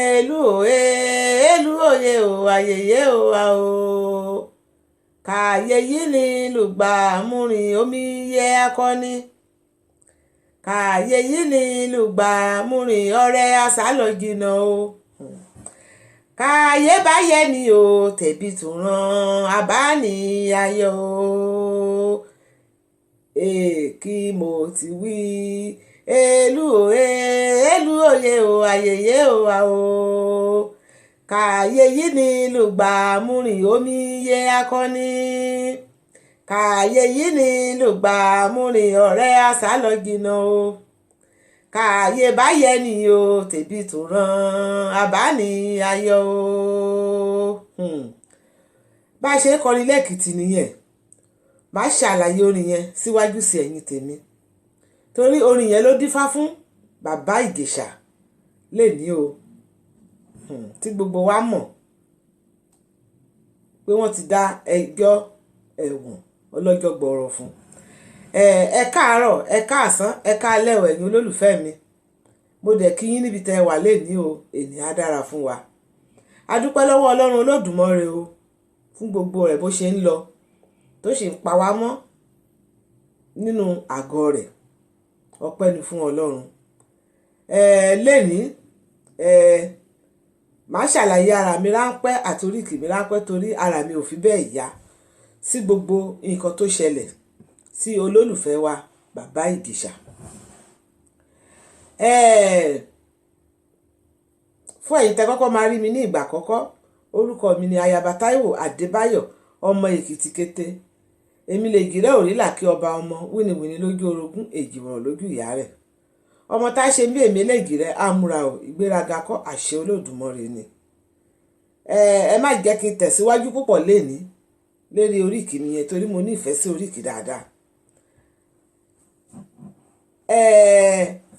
Èlú òye, èlú òye o, àyèyé o a o. Kàyé yìí ni lùgbà múrin omi yẹ akọni. Kàyé yìí ni lùgbà múrin ọ̀rẹ́ àsálọ jìnnà o. Kàyé báyẹ ni o, tẹ̀bí tún ràn àbáni ayọ̀ o. Èkì mo ti wí. Èlú òye, èlú òye o, àyèyé o a o. Kàyé yìí ni lùgbà múrin omi yẹ akọni. Kàyé yìí ni lùgbà múrin ọ̀rẹ́ àsálọ jìnnà o. Kàyé báyẹ ni o, tẹ̀bí tún ràn àbáni ayọ̀ o. Bá a ṣe ń kọrin lẹ́kìtì nìyẹn. Màá ṣàlàyé orin yẹn síwájú sí ẹ̀yin tèmi, torí orin yẹn ló dífá fún Bàbá Ìjẹ̀ṣà lẹ́ni o, tí gbogbo wa mọ̀ pé wọ́n ti dá ẹjọ́ ẹ̀wọ̀n ọlọ́jọ́ gbọọrọ fún. Ẹ káàárọ̀, ẹ káàsán, ẹ káalẹ́ o, ẹ̀yin olólùfẹ́ mi. Mo dẹ̀ kí yín níbi tẹ́ ẹ wà lẹ́ni o. Èní á dára fún wa. A dúpẹ́ lọ́wọ́ Ọlọ́run Olódùmarè o fún gbogbo rẹ̀ bó ṣe ń lọ, tó sì ń pa wá mọ́ nínú àgọ́ rẹ̀. Ọpẹ́ ni fún Ọlọ́run. Lẹ́ni, màá ṣàlàyé ara mi ráńpẹ́ àti oríkì mi ráńpẹ́, torí ara mi ò fi bẹ́ẹ̀ yá sí gbogbo nǹkan tó ṣẹlẹ̀ sí olólùfẹ́ wa, Bàbá Ìjẹ̀ṣà. Fún ẹ̀yin tẹ́ kọ́kọ́ máa rí mi ní ìgbà àkọ́kọ́, orúkọ mi ni Ayaba Táíwò Adébáyọ̀, ọmọ Èkìtì kété. Èmi lè jìrẹ́ òrìlà kí ọba ọmọ wíníwíní lójú orogún, èjìwọ̀n lójú ìyá rẹ̀. Ọmọ tá a ṣe bí èmi lè jìrẹ́ àmúra o, ìgbéraga kọ́, àṣẹ Olódùmarè ni. Ẹ má jẹ́ kí n tẹ̀síwájú púpọ̀ lénìí lérí oríkì mi yẹn, torí mo ní ìfẹ́ sí oríkì dáadáa.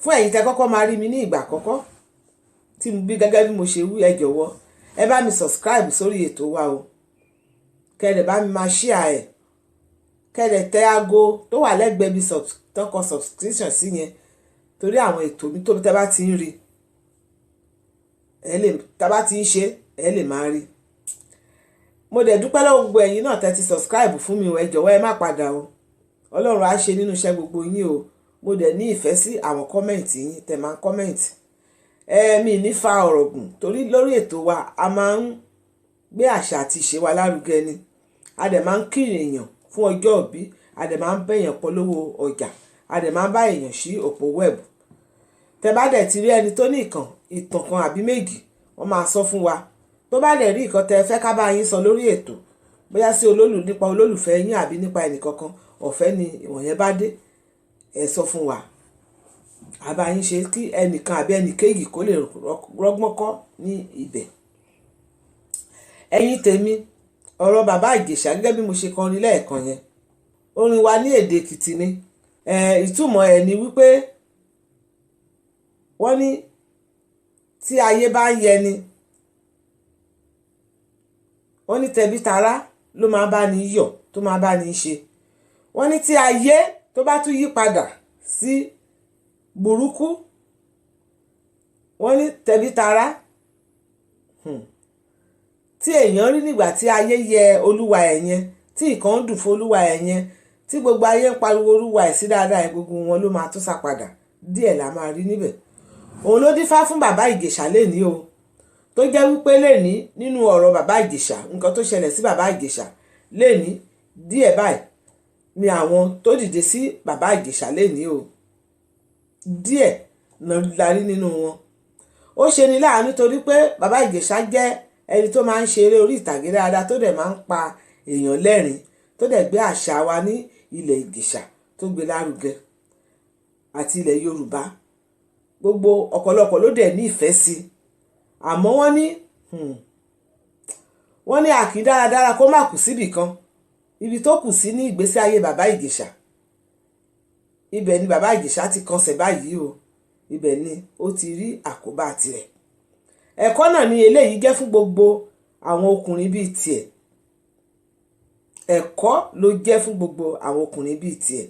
Fún ẹ̀yin tẹ́ kọ́kọ́ máa rí mi ní ìgbà àkọ́kọ́ tí mo bí gẹ́gẹ́ bí mo ṣe wí, ẹ jọ̀wọ́, ẹ bá mi subscribe sórí ètò wa o, kẹ́ ẹ bá mi máa share ẹ̀, kẹ́ ẹ tẹ aago tó wà lẹ́gbẹ̀ẹ́ bí tó kọ subscription sí yẹn, torí àwọn ètò mi tó tẹ́ bá ti ń rí, ẹ lè tá bá ti ń ṣe, ẹ lè máa rí. Mo dẹ̀ dúpẹ́ lọ́wọ́ gbogbo ẹ̀yin náà tẹ́ ti subscribe fún mi o. Ẹ jọ̀wọ́, ẹ má padà o. Ọlọ́run á ṣe nínú iṣẹ́ gbogbo yín o. Mo dẹ̀ ní ìfẹ́ sí àwọn comment yín tẹ́ máa ń comment. Ẹ mi ní fa ọ̀rọ̀ gùn, torí lórí ètò wa, a máa ń gbé àṣà àti ìṣe wa lárugẹ ni. A dẹ̀ máa ń kí èèyàn fún ọjọ́ ìbí, a dẹ̀ máa ń bẹ̀yàn polówó ọjà, a dẹ̀ máa ń bá èèyàn sí òpó web. Tẹ́ bá dẹ̀ ti rí ẹni tó ní ìtàn kan àbí méjì, wọ́n máa sọ fún wa. Tó bá dẹ̀ rí ìkan tẹ́ fẹ́ ká bá yín sọ lórí ètò, bóyá sí olólù nípa olólùfẹ́ yín àbí nípa ẹnìkankan, ọ̀fẹ́ ni ìwọ̀n yẹn bá dé. Ẹ sọ fún wa, àbá yín ṣe kí ẹnìkan àbí ẹnìkejì kó lè rọ́gbọ́n kọ́ ní ibẹ̀. Ẹ̀yin tèmi, ọ̀rọ̀ Bàbá Ìjẹ̀ṣà, gẹ́gẹ́ bí mo ṣe kọrin lẹ́ẹ̀kan yẹn, orin wa ní èdè Èkìtì ni. Ìtumọ̀ ẹ̀ ni wípé wọ́n ní tí ayé bá ń yẹni, wọ́n ní tẹbí tará ló máa bá ní yọ̀, tó máa bá ní ṣe. Wọ́n ní tí ayé tó bá tún yí padà sí burúkú, wọ́n ní tẹbí tará tí èèyàn rí nígbà tí ayé yẹ olúwa ẹ̀ yẹn, tí nǹkan ń dùn fún olúwa ẹ̀ yẹn, tí gbogbo ayé ń pariwo olúwa ẹ̀ sí dáadáa ẹ̀, gbogbo wọn ló máa tún sá padà. Díẹ̀ la máa rí níbẹ̀. Òun ló dífá fún Bàbá Ìjẹ̀ṣà lénìí o, tó jẹ́ wípé lénìí, nínú ọ̀rọ̀ Bàbá Ìjẹ̀ṣà, nǹkan tó ṣẹlẹ̀ sí Bàbá Ìjẹ̀ṣà lénìí, díẹ̀ báyìí ni àwọn tó dìde sí Bàbá Ìjẹ̀ṣà lénìí o. Díẹ̀ la rí nínú wọn. Ó ṣe ni láàánú, torí pé Bàbá Ìjẹ̀ṣà jẹ́ ẹni tó máa ń ṣe eré orí ìtàgé dáadáa, tó dẹ̀ máa ń pa èèyàn lẹ́rìn, tó dẹ̀ gbé àṣà wa ní ilẹ̀ Ìjẹ̀ṣà, tó gbé lárugẹ àti ilẹ̀ Yorùbá. Gbogbo ọ̀pọ̀lọpọ̀ ló dẹ̀ ní ìfẹ́ sí i. Àmọ́ wọ́n ní àkì dáradára kó má kù síbì kan. Ibi tó kù sí ní ìgbésí ayé Bàbá Ìjẹ̀ṣà, ibẹ̀ ni Bàbá Ìjẹ̀ṣà ti kọsẹ̀ báyìí o. Ibẹ̀ ni ó ti rí àkóbá tirẹ̀. Ẹ̀kọ́ náà ni eléyìí jẹ́ fún gbogbo àwọn ọkùnrin bíi tiẹ̀. Ẹ̀kọ́ ló jẹ́ fún gbogbo àwọn ọkùnrin bíi tiẹ̀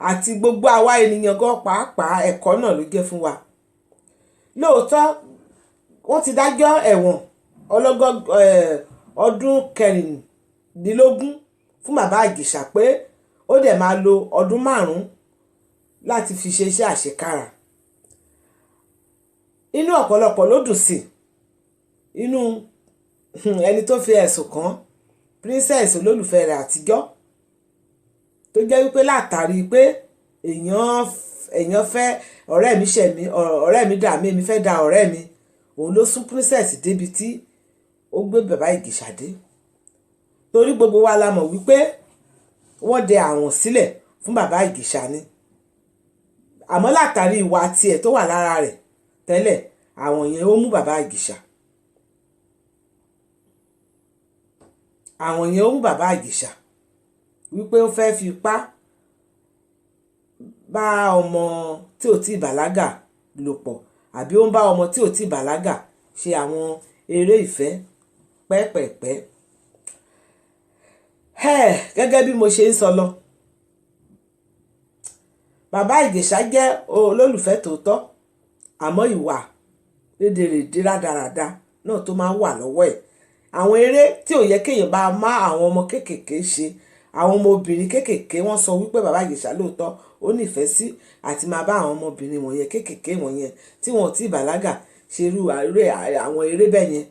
àti gbogbo àwa ènìyàn gan pàápàá. Ẹ̀kọ́ náà ló jẹ́ fún wa. Lóòótọ́, Wọ́n ti dájọ́ ẹ̀wọ̀n ọlọ́gọ́ ọdún 16 fún bàbá Ìjẹ̀ṣà, pé ó dẹ̀ máa lo ọdún 5 láti fi ṣe iṣẹ́ àṣekára. Inú ọ̀pọ̀lọpọ̀ ló dùn sí. Inú ẹni tó fi ẹ̀sùn kàn Princess, olólùfẹ́ rẹ̀ àtijọ́, tó jẹ́ wípé látàrí pé èèyàn fẹ́ ọ̀rẹ́ mi ṣẹ̀ mí, ọ̀rẹ́ mi dà mí, èmi fẹ́ da ọ̀rẹ́ mi, òun ló sún Princess débi tí ó gbé bàbá Ìjẹ̀ṣà dé. Torí gbogbo wa la mọ̀ wípé wọ́n dẹ àwọn sílẹ̀ fún bàbá Ìjẹ̀ṣà ni, àmọ́ látàrí ìwà tiẹ̀ tó wà lára rẹ̀ tẹ́lẹ̀, àwọn yẹn ó mú bàbá Ìjẹ̀ṣà, àwọn yẹn ó mú bàbá Ìjẹ̀ṣà wípé ó fẹ́ fipá bá ọmọ tí ò tí bàlágà lò pọ̀, àbí ó ń bá ọmọ tí ò tí bàlágà ṣe àwọn eré ìfẹ́ pẹ́pẹ̀pẹ́. Gẹ́gẹ́ bí mo ṣe ń sọ lọ, bàbá Ìjẹ̀ṣà jẹ́ olólùfẹ́ tòótọ́, àmọ́ ìwà rédèrèdè rádaràda náà tó máa ń wà lọ́wọ́ ẹ̀, àwọn eré tí ò yẹ kéèyàn bá má àwọn ọmọ kéékèèké ṣe, àwọn ọmọbìnrin kéékèèké. Wọ́n sọ wípé bàbá Ìjẹ̀ṣà lóòótọ́ ó nífẹ̀ẹ́ sí àti máa bá àwọn ọmọbìnrin wọ̀nyẹn kéékèèké wọ̀nyẹn tí wọn ò tí ì bàlágà ṣe irú àwọn eré bẹ́ẹ̀ yẹn.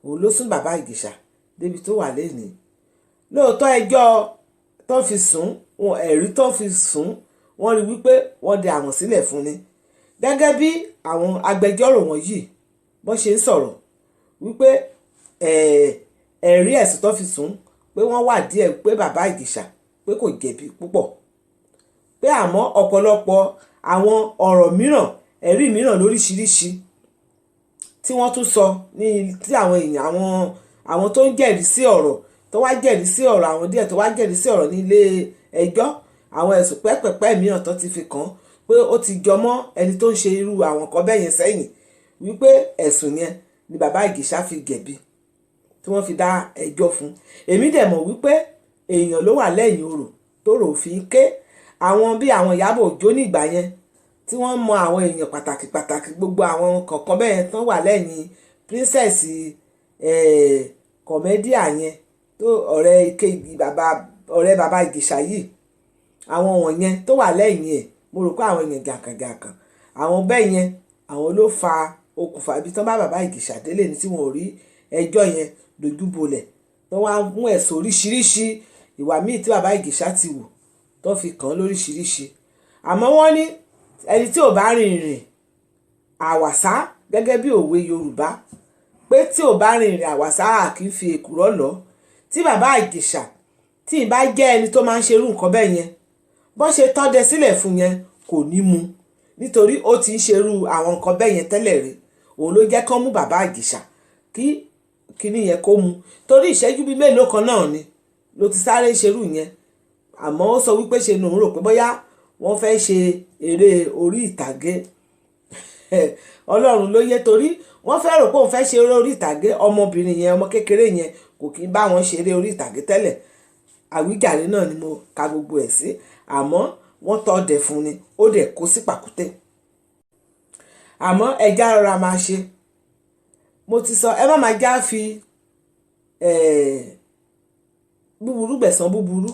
Òun ló sún bàbá Ìjẹ̀ṣà débi tó wà lénìí. Lóòótọ́, ẹjọ́ tó fi sùn, ẹ̀rí tó fi sùn, wọ́n rí wípé wọ́n dẹ àwọn sílẹ̀ fún ni. Gẹ́gẹ́ bí àwọn agbẹjọ́rò wọ̀nyí bọ́n ṣe ń sọ̀rọ̀ wípé ẹ̀rí ẹ̀sùn tó fi sùn, pé wọ́n wà díẹ̀ pé bàbá Ìjẹ̀ṣà pé kò jẹ̀bi púpọ̀, pé àmọ́ ọ̀pọ̀lọpọ̀ àwọn ọ̀rọ̀ mìíràn, ẹ̀rí mìíràn lóríṣiríṣi tí wọ́n tún sọ ní tí àwọn èèyàn, àwọn tó ń jẹ́rìí sí ọ̀rọ̀, tó wá jẹ́rìí sí ọ̀rọ̀, àwọn díẹ̀ tó wá jẹ́rìí sí ọ̀rọ̀ ní ilé ẹjọ́, àwọn ẹ̀sùn pẹ́pẹ̀pẹ́ mìíràn tó ti fi kàn pé ó ti jọmọ́ ẹni tó ń ṣe irú àwọn kan bẹ́yẹn sẹ́yìn, wípé ẹ̀sùn yẹn ni bàbá Ìjẹ̀ṣà fi jẹ̀bi tí wọ́n fi dá ẹjọ́ fún. Èmi dẹ̀ mọ̀ wípé èèyàn ló wà lẹ́yìn orò tó rò fi ń ké. Àwọn bí àwọn Ìyábọ̀ Òjó ní ìgbà yẹn tí wọ́n mọ àwọn èèyàn pàtàkì pàtàkì, gbogbo àwọn kọ̀ọ̀kan bẹ́ẹ̀ tán wà lẹ́yìn Princess kọ̀mẹ́díà yẹn, tó ọ̀rẹ́ ìkejì bàbá, ọ̀rẹ́ bàbá Ìjẹ̀ṣà yìí, àwọn wọ̀nyẹn tó wà lẹ́yìn ẹ̀, mo rò pé àwọn èèyàn jàǹkànjàǹkàn àwọn bẹ́ẹ̀ yẹn, àwọn ló fa okùnfà ibi tán bá bàbá Ìjẹ̀ṣà délé ní tí wọn ò rí ẹjọ́ yẹn dojúbolẹ̀, tó wá mú ẹ̀sùn oríṣiríṣi ìwà míì tí bàbá Ìjẹ̀ṣà ti wù tó fi kàn án lóríṣiríṣi. Àmọ́ wọ́n ní ẹni tí ò bá rìn ìrìn àwàsá, gẹ́gẹ́ bí òwe Yorùbá, pé tí ò bá rìn ìrìn àwàsá, a kì í fi èkùrọ́ lọ. Tí bàbá Ìjẹ̀ṣà tí ì bá jẹ́ ẹni tó máa ń ṣerú nǹkan bẹ́ẹ̀ yẹn, bọ́n ṣe tọ́dẹ sílẹ̀ fún yẹn, kò ní mu, nítorí ó ti ń ṣerú àwọn nǹkan bẹ́ẹ̀ yẹn tẹ́lẹ̀ rí. Òun ló jẹ́ kán mú bàbá Ìjẹ̀ṣà kí kíní yẹn kó mu, torí ìṣẹ́jú bíi mélòó kan náà ni ló ti sáré ṣerú yẹn. Àmọ́ ó sọ wípé ṣe ni òun rò pé bóyá wọ́n fẹ́ ṣe eré orí ìtàgé. Ọlọ́run ló yé, torí wọ́n fẹ́ rò pé òun fẹ́ ṣe eré orí ìtàgé. Ọmọbìnrin yẹn, ọmọ kékeré yẹn, kò kí ń bá wọn ṣe eré orí ìtàgé tẹ́lẹ̀. Àwíjàre náà ni mo ka gbogbo ẹ̀ sí, àmọ́ wọ́n tọ́ dẹ̀ fún ni, ó dẹ̀ kó sí pàkúté. Àmọ́ ẹja rọra máa ṣe, mo ti sọ, ẹ má máa já fi búburú gbẹ̀san búburú.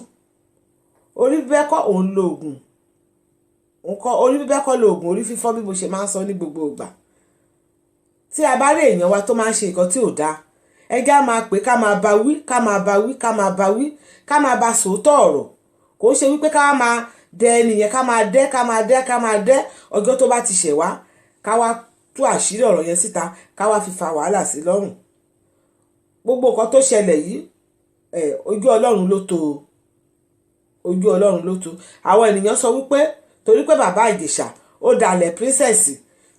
Orí bíbẹ́ kọ́ òun lo oògùn nǹkan, orí bíbẹ́ kọ́ lo oògùn orí fífọ́, bí mo ṣe máa ń sọ ní gbogbo ìgbà. Tí a bá rí èèyàn wa tó máa ń ṣe nǹkan tí ò dáa, ẹja máa pè, ká máa bá wí, ká máa bá wí, ká máa bá wí, ká máa bá sòótọ́ ọ̀rọ̀. Kò ń ṣe wípé ká máa dẹ ẹnìyẹn, ká máa dẹ́, ká máa dẹ́, ká máa dẹ́. Ọjọ́ tó bá ti ṣẹ̀ wá, ká wá tú àṣírí ọ̀rọ̀ yẹn síta, ká wá fi fa wàhálà sí lọ́rùn. Gbogbo nǹkan tó ṣẹlẹ̀ yìí, ojú Ọlọ́run ló tó, ojú Ọlọ́run ló tó. Àwọn ènìyàn sọ wípé torí pé bàbá Ìjẹ̀ṣà ó dalẹ̀ Princess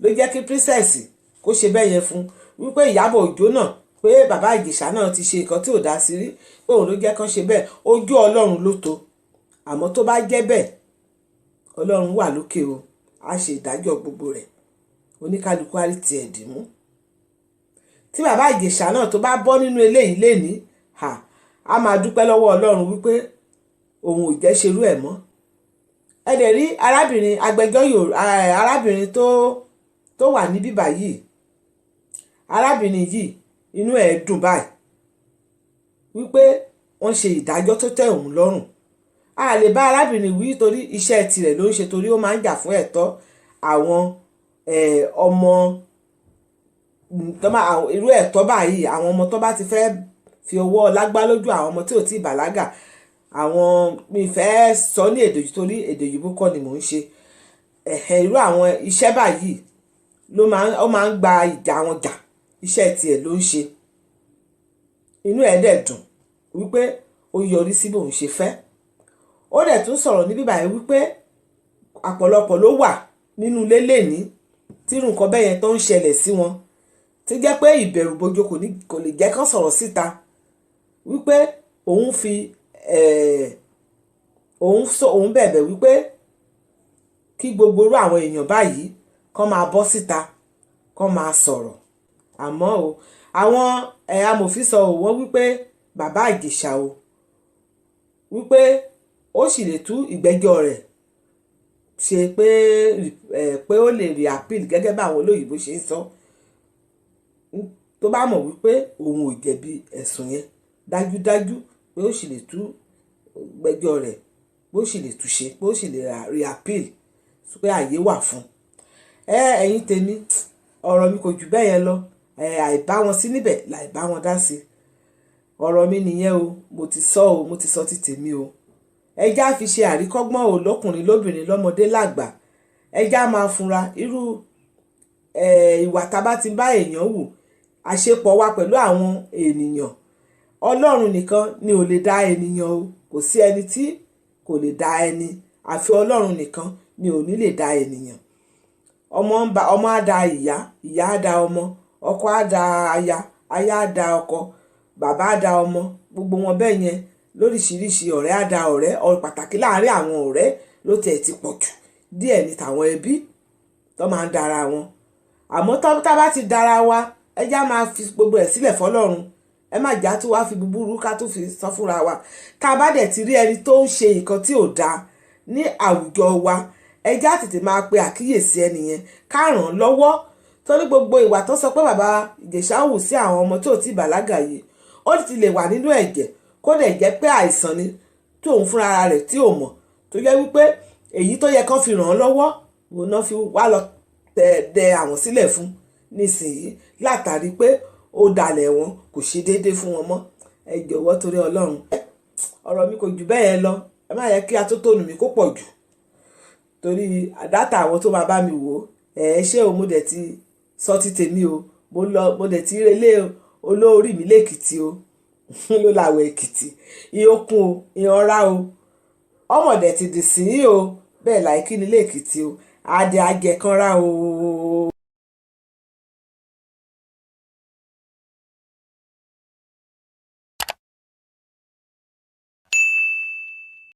ló jẹ́ kí Princess kó ṣe bẹ́ẹ̀ yẹn fún, wípé Ìyábọ̀ Òjó náà, pé bàbá Ìjẹ̀ṣà náà ti ṣe nǹkan tí ò dá sí rí, pé òun ló jẹ́ kán ṣe bẹ́ẹ̀. Ojú Ọlọ́run ló tó. Àmọ́ tó bá jẹ́ bẹ́ẹ̀, Ọlọ́run wà lókè o, á ṣe ìdájọ́ gbogbo rẹ̀, oníkálukú á rí tiẹ̀ dì mú. Tí bàbá Ìjẹ̀ṣà náà tó bá bọ́ nínú eléyìí lénìí, á máa dúpẹ́ lọ́wọ́ Ọlọ́run wípé òun ò jẹ́ ṣerú ẹ̀ mọ́. Ẹ dẹ̀ rí arábìnrin agbẹjọ́rò, arábìnrin tó wà níbí báyìí, Arábìnrin yìí, inú ẹ̀ dùn báyìí wípé wọ́n ṣe ìdájọ́ tó tẹ́ òun lọ́rùn. A lè bá arábìnrin wí torí iṣẹ́ tirẹ̀ ló ń ṣe, torí ó máa ń jà fún ẹ̀tọ́ àwọn ọmọ irú ẹ̀tọ́ báyìí, àwọn ọmọ tó bá ti fẹ́ fi ọwọ́ lágbá lójú, àwọn ọmọ tí ò tí ì bàlágà. Àwọn mi fẹ́ sọ ní èdè torí èdè òyìnbó kọ́ ni mò ń ṣe. Ẹ̀hẹ̀, irú àwọn iṣẹ́ báyìí ló máa ń gba ìjà wọn jà. Iṣẹ́ tiẹ̀ ló ń ṣe. Inú ẹ̀ dẹ̀ dùn wípé ó yọrí sí bóun ṣe fẹ́. Ó dẹ̀ tún sọ̀rọ̀ níbí báyìí wípé àpọ̀lọpọ̀ ló wà nínú ilé lẹ́ni tí irú nǹkan bẹ́ẹ̀ yẹn tó ń ṣẹlẹ̀ sí wọn, tí jẹ́ pé ìbẹ̀rù bojo kò lè jẹ́ kán sọ̀rọ̀ síta, wípé òun fi òun sọ, òun bẹ̀bẹ̀ wípé kí gbogbo irú àwọn èèyàn báyìí kán máa bọ́ síta, kán máa sọ̀rọ̀. Àmọ́ o, àwọn amòfin sọ ò wọ́n wípé bàbá Ìjẹ̀ṣà o, wípé ó sì lè tú ìgbẹ́jọ́ rẹ̀ ṣe, pé ó lè re appeal gẹ́gẹ́ bí àwọn olóyìnbó ṣe ń sọ, tó bá mọ̀ wípé òun ò jẹ̀bi ẹ̀sùn yẹn dájúdájú, pé ó sì lè tú ìgbẹ́jọ́ rẹ̀, pé ó sì lè túṣe, pé ó sì lè re appeal, pé àyè wà fún ẹ. Ẹ̀yin tèmi, ọ̀rọ̀ mi kò jù bẹ́ẹ̀ yẹn lọ. Ẹ àìbá wọn sí níbẹ̀ láì bá wọn dá sí. Ọ̀rọ̀ mi nìyẹn o. Mo ti sọ o, mo ti sọ ti tèmi o. Ẹ já fi ṣe àríkọ́gbọ́n o, lọ́kùnrin, lóbìnrin, lọ́mọdé, lágbà. Ẹ já máa funra irú ìwà tá a bá ti bá èèyàn wù, àṣepọ̀ wa pẹ̀lú àwọn ènìyàn. Ọlọ́run nìkan ni ò lè dá ènìyàn o. Kò sí ẹni tí kò lè dá ẹni, àfi Ọlọ́run nìkan ni ò ní lè dá ènìyàn. Ọmọ ń ba ọmọ, á da ìyá, ìyá á da ọmọ, ọkọ á da aya, aya á da ọkọ, bàbá á da ọmọ, gbogbo wọn bẹ́ẹ̀ yẹn lóríṣiríṣi. Ọ̀rẹ́ á da ọ̀rẹ́. Ọ̀rẹ́ pàtàkì láàárín àwọn ọ̀rẹ́ ló tiẹ̀ ti pọ̀ jù díẹ̀ ní tàwọn ẹbí tó máa ń dara wọn. Àmọ́ tá bá ti dara wa, ẹ já máa fi gbogbo ẹ̀ sílẹ̀ fọlọ́run. Ẹ má já tó wá fi búburú ká tó fi sọ fúnra wa. Tá a bá dẹ̀ ti rí ẹni tó ń ṣe nǹkan tí ò dáa ní àwùjọ wa, ẹ já tètè máa pe àkíyèsí ẹni yẹn, ká ràn án lọ́wọ́, torí gbogbo ìwà tó sọ pé bàbá Ìjẹ̀ṣà hù sí àwọn ọmọ tí ò tí bàlágà yìí, ó ti lè wà nínú ẹ̀jẹ̀, kó dẹ̀ jẹ́ pé àìsàn ni tí òun fúnra rẹ̀ tí ò mọ̀, tó jẹ́ wípé èyí tó yẹ kán fi ràn án lọ́wọ́ òun náà fi wá lọ dẹ àwọn sílẹ̀ fún nísìnyí, látàrí pé ó dalẹ̀ wọn, kò ṣe déédéé fún wọn mọ́. Ẹ jọ̀wọ́, torí Ọlọ́run, ọ̀rọ̀ mi kò jù bẹ́ẹ̀ lọ. Ẹ má yẹ kí atótónu mi kó pọ̀ jù torí data àwọn tó máa bá mi wò ó. Ẹ ṣé o. Mo dẹ̀ ti sọ ti tèmi o. Mo lọ, mo dẹ̀ ti relé olórí mi lẹ́kìtì o, ló làwọ̀ Èkìtì ìyókùn o, ìyanra o, ọmọdé ti dì sí o. Bẹ́ẹ̀ láì kí ni lẹ́kìtì o, adé ajẹkanra o.